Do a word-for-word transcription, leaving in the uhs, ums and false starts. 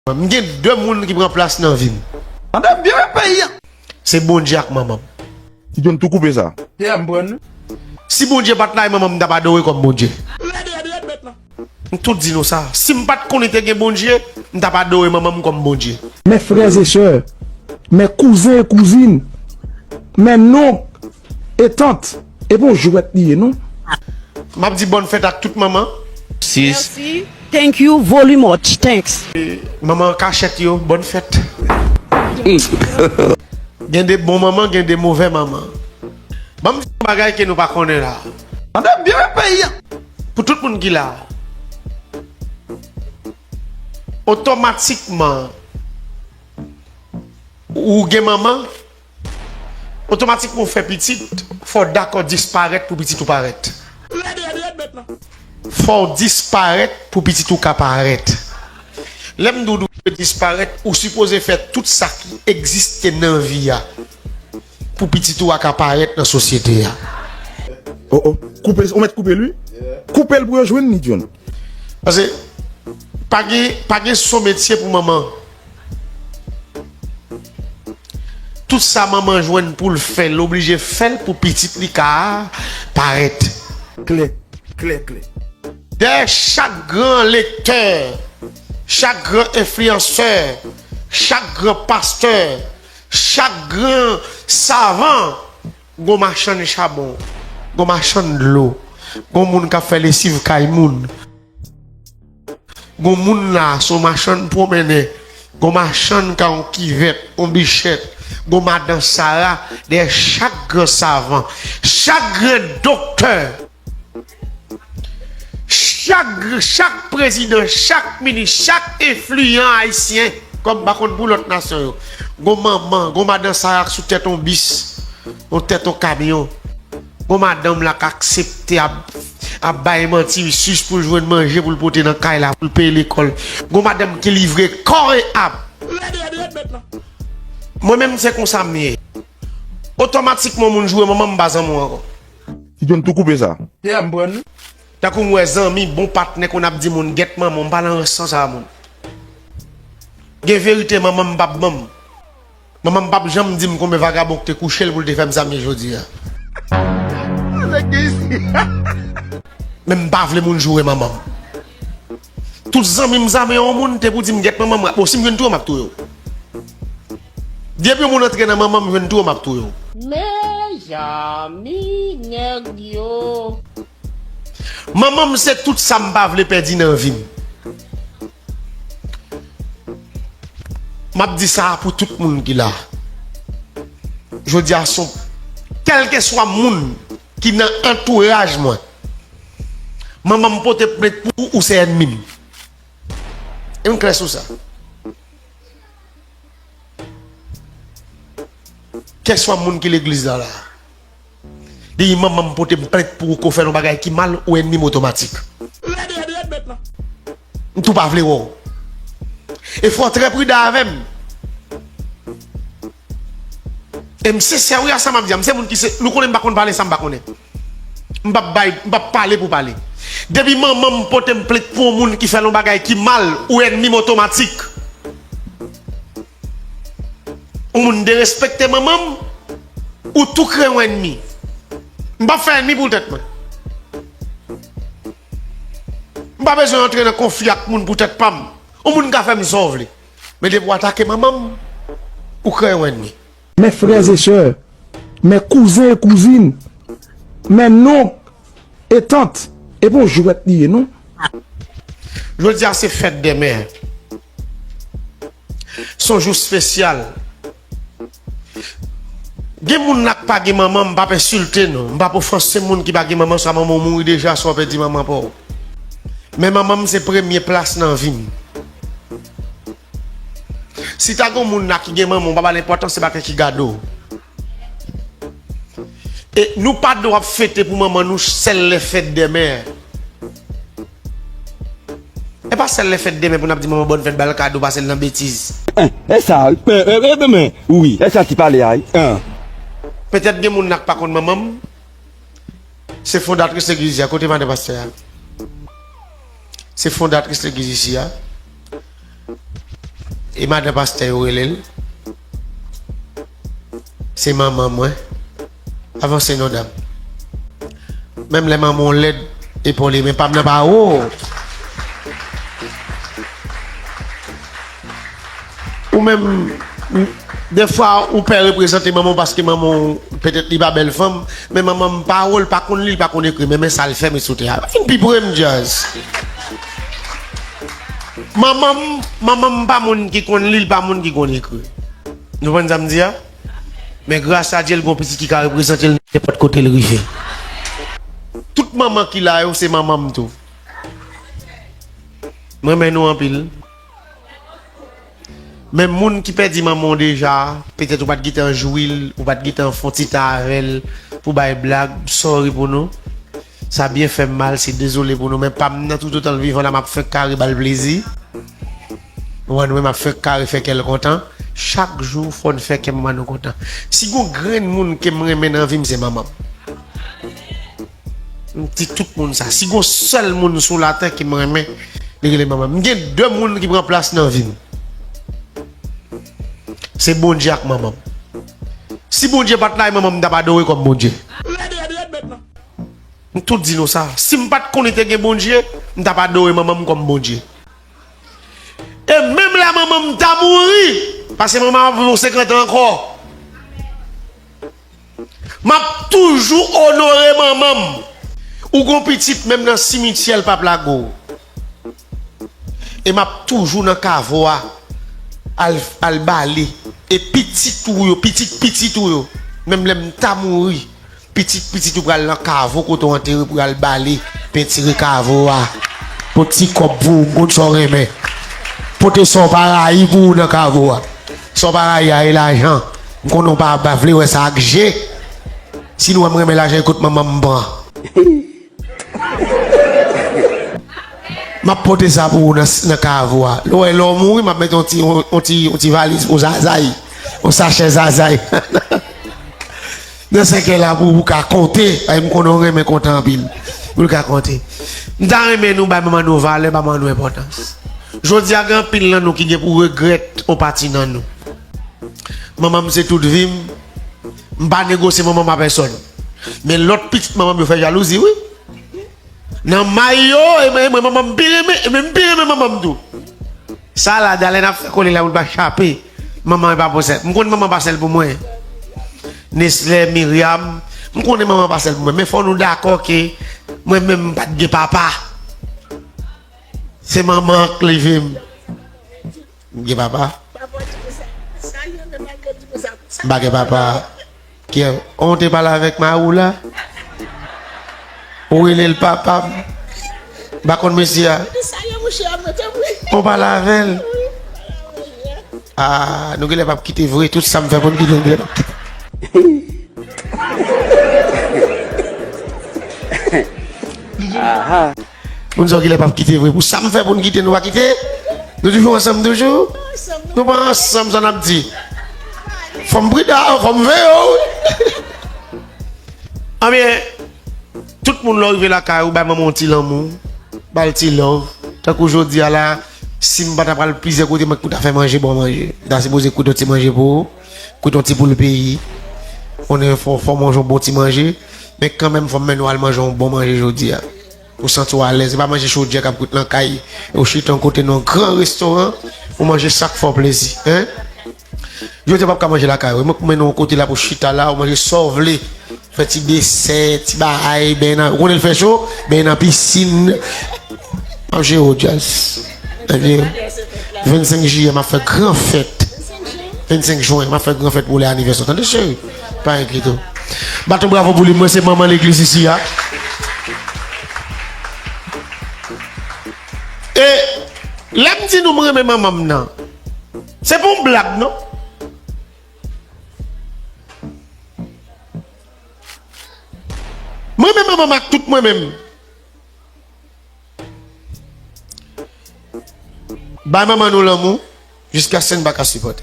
M gen de moun ki pran plas nan vi m. Tande byen, peyi a. Se Bondye ak manman m. Ti John tou koupe sa. Yeah, m pran nou. Si Bondye pa t la, e manman m t ap adore kòm Bondye. Rèd, rèd, rèd, mèt lan. M tou di nou sa. Si m pa t konnen te gen Bondye, m t ap adore manman m kòm Bondye. Mes frères et sœurs, mes cousins et cousines, mes noncles et tantes, e pa yon jwèt li ye, non. M ap di bòn fèt ak tout manman. Sis. Merci. Thank you very much. Thanks. Manman kachèt yo, bòn fèt. Gen de bon manman, gen de movè manman. Ban m di yon bagay ke nou pa konnen la. Tande byen, peyi a. Pou tout moun ki la, otomatikman, ou gen manman, otomatikman ou fè pitit, fò w dakò disparèt pou pitit ou parèt. Rèd, rèd, rèd, mèt lan. Fò w disparèt pou pitit ou ka parèt. Lè m di w dwe disparèt, ou sipoze fè tout sa ki egziste nan vi a pou pitit ou a ka parèt nan sosyete a. Oh, oh. Koupe, ou mèt koupe l, wi. Koupe l pou yo jwenn li, John. Paske pa gen, pa gen son metye pou manman. Tout sa manman jwenn pou l fè, l oblije fè l pou pitit li ka parèt. Klè, klè, klè. Dèyè chak gran lektè, chak gran enfliyansè, chak gran pastè, chak gran savan, gon machann chabon, gon machann dlo, gon moun k ap fè lesiv kay moun. Gon moun la, se yon machann pwomennen. Gon machann ka yon kivèt, yon bichèt. Gon madan Sara, dèyè chak gran savan, chak gran doktè, chak, chak prezidan, chak minis, chak enfliyan ayisyen, kòm m pa konn pou lòt nasyon yo. Gon manman, gon madan Sara k sou tèt yon bis, yon tèt yon kamyon. Gon madanm la k aksepte ap, ap bay manti jis pou l jwenn manje pou l pote nan kay la, pou l peye lekòl. Gon madanm ki livre kò e am. Rèd, rèd, rèd, mèt lan. Mwen menm, se konsa m ye. Otomatikman, moun joure manman m, m pa zanmi w ankò. Ti John tou koupe sa. Yeah, m pran nou. Tankou m wè zanmi, bon patnè konn ap di moun, "Gèt manman w," m pa nan rans sa, moun. Gen verite manman m p ap ban m. Manman m p ap janm di m konbyen vagabon k te kouche l pou l te fè m sa m ye jodi a. Men m pa vle moun joure manman m. Tout zanmi m, zanmi yon moun te pou di m, "Gèt manman m." Bon, si m jwenn touye w, m ap touye w. Depi yon moun antre nan manman m, jwenn touye w, m ap touye w. Mezanmi, nèg yo. Manman m se tout sa m pa vle pèdi nan vi m. M ap di sa pou tout moun ki la. Jodi a, se yon, kèlkeswa moun ki nan antouraj mwen, manman m pote plent pou ou, ou se ènmi m. E m klè sou sa. Kèlkeswa moun ki legliz la la, depi manman m pote m plent pou ou, ke w fè yon bagay ki mal, ou ènmi m otomatik. Rèd, rèd, rèd, mèt lan. M tou pa vle wè w. E fò w trè pridan avè m. E m sensè, wi, a sa m ap di a. M se moun ki se, nou konnen m pa konn pale sa m pa konnen. M p ap bay, m p ap pale pou pale. Depi manman m pote m plent pou yon moun ki fè l yon bagay ki mal, ou ènmi m otomatik. Yon moun derespekte manman m, ou tou kreye yon ènmi. M p ap fè ènmi pou tèt mwen. M pa bezwen antre nan konfli ak moun pou tèt pa m. Yon moun ka fè m sa w vle. Men depi w atake manman m, ou kreye yon ènmi. Mes frères et sœurs, mes cousins et cousines, mes noncles et tantes, e pa yon jwèt li ye, non. Jodi a se fèt dè mè. Se yon jou espesyal. Gen moun la k pa gen manman, m p ap ensilte non. M p ap ofanse moun ki pa gen manman, swa manman w mouri deja, swa w pèdi manman pa w. Men manman m se premye plas nan vi m. Si ta gen yon moun la ki gen manman, w pa ba l enpòtans, se pa kèk ki gade w. E nou pa dwe ap fete pou manman nou sèl lè fèt dè mè. E pa sèl lè fèt dè mè pou n ap di manman bòn fèt, ba l kado, pase l nan betiz. E, e sa, e, e, e, men, wi, e sa ti pale a, wi. Petèt gen moun la k pa konn manman m. Se fondatris legliz isi a, kote madan pastè a? Se fondatris legliz isi a. E madan pastè yo rele l. Se manman mwen. Avanse non dam. Menm lè manman w lèd, epole, men pa m nan pa wo. Ou menm, m, defwa ou pè reprezante manman w paske manman w petèt li pa bèl fanm, men manman m pa wo, l pa konn li, l pa konn ekri, men, men sa l fè, men sou tè a. Vin pi pre m, Jazz. Manman m, manman m pa moun ki konn li, l pa moun ki konn ekri. Nou konprann sa m di a? Men gras a Dye, l gon pitit ki ka reprezante l nenpòt kote l rive. Tout manman ki la yo, se manman m tou. M renmen nou anpil. Men moun ki pèdi manman w deja, petèt ou pa t gentan jwi l, ou pa t gentan fè yon ti tan avè l pou bay blag, sorry pou nou. Sa byen fè m mal, se dezole pou nou, men pa m nan toutotan l vivan la, m ap fè kare ba l plezi. Ou konprann, mwen m ap fè kare fè kè l kontan. Chak jou, fò n fè kè manman nou kontan. Si gon grenn moun ke m renmen nan vi m, se manman m. M di tout moun sa. Si gon sèl moun sou latè ke m renmen, li rele manman m. M gen de moun ki pran plas nan vi m. Se Bondye ak manman m. Si Bondye pa t la, e manman m m t ap adore kòm Bondye. M tou di nou sa. Si m pa t konnen te gen Bondye, m t ap adore manman m kòm Bondye. E menm lè manman m ta mouri, paske manman m ap viv yon senkant an ankò, m ap toujou onore manman m. Ou gon pitit, menm nan simityè l p ap lage w. E m ap toujou nan kavo a, al, al bale. E pitit ou yo, pitit pitit ou yo, menm lè m ta mouri, pitit pitit ou pral nan kavo kote w antere pou y al bale, pentire kavo a. Pote ti kòb pou ou, m konn sa w renmen. Pote sa w pa rayi pou ou nan kavo a. Sa w pa rayi a, e lajan. M konnen w pa, pa vle wè sa ak je. Si nou wè m renmen lajan, e kot manman m pran. M ap pote sa pou ou nan, nan kavo a. Lè w wè, lè w mouri, m ap mete yon ti, yon, yon ti, yon ti valiz pou zazay. Yon sachè zazay. Nan sèkèy la pou, pou ka konte. Paske m konnen w renmen konte anpil. Pou l ka konte. M ta renmen nou bay manman nou valè, bay manman nou enpòtans. Jodi a, gen anpil nan nou ki gen pou regrèt yon pati nan nou. Manman m se tout vi m. M pa negosye manman m a pèsòn. Men lòt pitit manman m yo fè jalouzi, wi. Nan may yo, e mwen, e mwen, manman m pi renmen, e mwen m pi renmen manman m tou. Sa la, dalè n ap fè kole la pou l pa chape. Manman e pa pou sèl. M konn manman pa sèl pou mwen. Nesle, Myriam, m konnen manman pa sèl pou mwen. Men fò nou dakò ke mwen menm m pa t gen papa. Se manman an k leve m. M gen papa. M pa gen papa. Kiyès? Ou te pale avèk mari w la? Ou rele l papa m? M pa konn mesye a. Ou pale avè l? Ah, nou genlè p ap kite vre. Tout sa m fè pou n kite, nou genlè p ap kite. Moun sa yo genlè p ap kite vre. Pou sa m fè pou n kite, nou pa kite? Nou toujou ansanm toujou? Nou pa ansanm, sa n ap di. Fò m pridan, fò m veye w. Anbyen, tout moun lè w rive lakay ou, bay manman w ti lanmou, ba l ti love. Tankou jodi a la, si m pa ta pral plizyè kote, mwen k pou ta fè manje, ba w manje. M ta sipoze koute yon ti manje pou ou, koute yon ti poul peyi. Konnen fò, fò w manje yon bon ti manje. Men kanmenm, fò m mennen w al manje yon bon manje jodi a. Ou santi w alèz. Se pa manje chodyè k ap kwit nan kay. Ou chita yon kote nan yon gran restoran. Ou manje sa k fè w plezi. Hein? Jodi a w p ap ka manje lakay ou. Mwen k mennen w yon kote la pou chita la. Ou manje sa w vle. Fè ti desè, ti bagay. Benyen nan, ou konnen l fè cho? Benyen nan pisin. M ap jere w, Jazz. Vennsenk jiyè, m ap fè gran fèt. Vennsenk jen, m ap fè gran fèt pou lè anivèsè w. Tande, cheri? Pa enkyete w. Bat yon bravo pou li, mwen se manman legliz isi a. E lè m di nou m renmen manman m nan, se pa yon blag, non. M renmen manman m ak tout mwen menm. Bay manman nou lanmou jiskaske n pa ka sipòte.